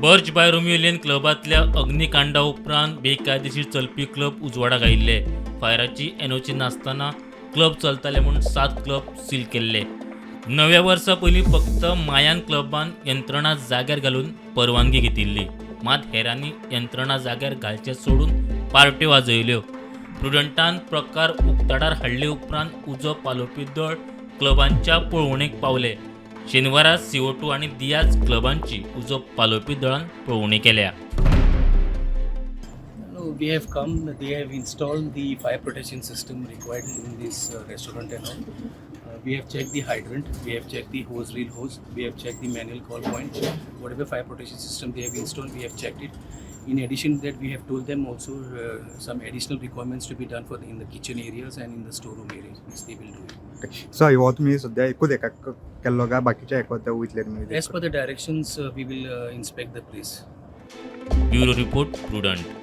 Birch by Romeo Lane क्लबांतल्या अग्निकांडा उपरांत बेकायदेशीर चलपी क्लब उजवाडाक आयिल्ले. फायराची एनओसी नासतना क्लब चलताले म्हूण 7 क्लब सील केल्ले. नव्या वर्सा पयलीं फक्त मायान क्लबान यंत्रणा जाग्यार घालून परवानगी घेतिल्ली, मात हेरांनी यंत्रणा जाग्यार घालचें सोडून पार्ट्यो वाजयल्यो. प्रुडंटान प्रकार उक्ताडार हाडले उपरांत उजो पालोवपी दळ क्लबांच्या पळोवणेक पावले. शेनवारा CO2 आनी दियाज क्लबांची उजो पालोवपी दळान पळोवणी केल्या. No, we have come, they have installed the fire protection system required in this restaurant and all. We have checked the hydrant, we have checked the hose reel hose, we have checked the manual call point. Whatever fire protection system they have installed, we have checked it. In addition to that, we have told them also some additional requirements to be done in the kitchen areas and in the storeroom areas, which they will do it. So हो तुमी सद्या एकूच हेका केल्लो काय बाकीच्या हेका वयतले तुमी? As per the directions, we will inspect the place. Bureau report, Prudent.